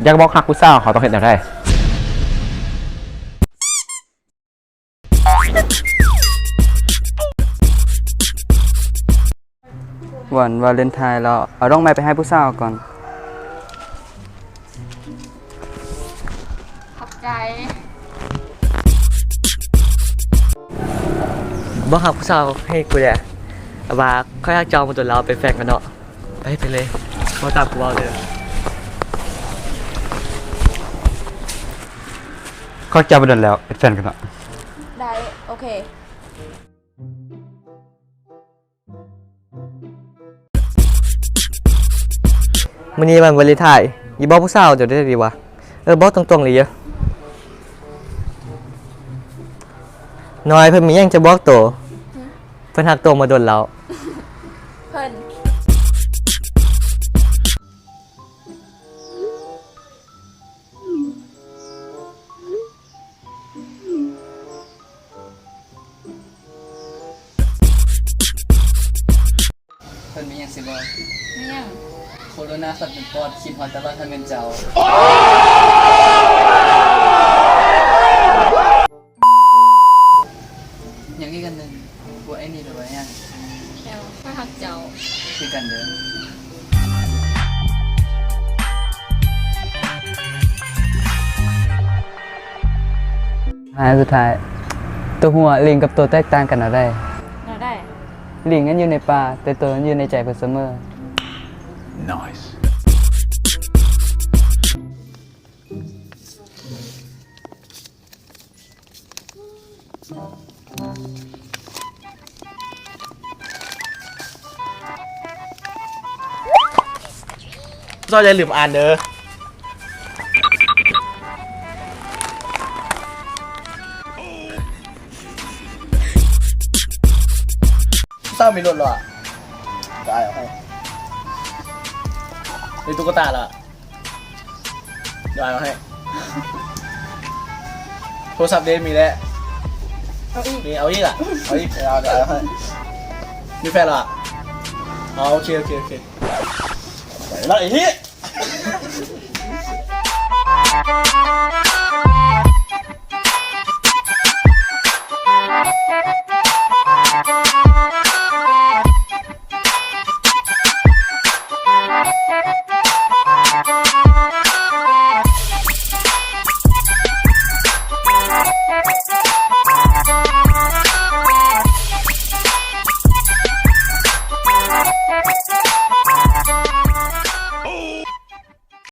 ຢາກບອກຮັກຜູ້ສາວ ເຮົາຕ້ອງເຮັດແນວໃດ? ວັນວາເລັນທາຍແລ້ວ ເອົາດອກໄມ້ໄປໃຫ້ຜູ້ສາວກ່ອນ. ຂອບໃຈ. ບອກຮັກຜູ້ສາວໃຫ້ກູແດ່ ວ່າຂ້ອຍຮັກເຈົ້າມາດົນແລ້ວ ເປັນແຟນກັນເນາະ. ໄປ ໄປເລີຍ ເວົ້າຕາມກູເວົ້າເດີ. ເຂົ້າໃຈບໍ່ດົນແລ້ວ ເປັນແຟນກັນເນາະ. ໄດ້ ໂອເຄ. ມື້ນີ້ວັນວາເລັນທາຍ ອີບອກຜູ້ສາວເຈົ້າໄດ້ດີວະ. ເອີ ບອກຕົງໆເລີຍ. ນ້ອຍ ເພິ່ນມີຫຍັງຈະບອກໂຕ? ຫຶ? ເພິ່ນຮັກໂຕມາດົນແລ້ວ. ເພິ່ນ ເພິ່ນມີຫຍັງຊິບອກ? ມີຫຍັງ? ໂຄໂຣນາສັດເປັນປອດ ຄິດຮອດຕະຫຼອດ ຖ້າແມ່ນເຈົ້າ. ຫຍັງອີກອັນໜຶ່ງ? ບໍ່ ໄອ້ນີ້ແປວ່າຫຍັງ? ແລ້ວ ຂ້ອຍຮັກເຈົ້າ ຄືກັນເດີ. ອັນສຸດທ້າຍ ໂຕຫົວ ລິງກັບໂຕແຕກຕ່າງກັນແນວໃດ? ແນວໃດ? ລິງມັນຢູ່ໃນປ່າ ແຕ່ໂຕມັນຢູ່ໃນໃຈເພິ່ນສະເໝີ. Nice. ເຈົ້າຢ່າລືມອ່ານເດີ. ເຈົ້າມີລົດແລ້ວອະ? ດຽວອ້າຍເອົາໃຫ້. ມີຕຸກກະຕາແລ້ວອະ? ດຽວອ້າຍເອົາໃຫ້. ໂທລະສັບເດ ມີແລ້ວ. ເອົາອີກ. ມີ ເອົາອີກອະ? ເອົາອີກ. ດຽວອ້າຍເອົາໃຫ້. ມີແຟນແລ້ວອະ? ເອົາ ໂອເຄ ໂອເຄ ໂອເຄ. ໄປລະໄອ້ເຫຍ. ເ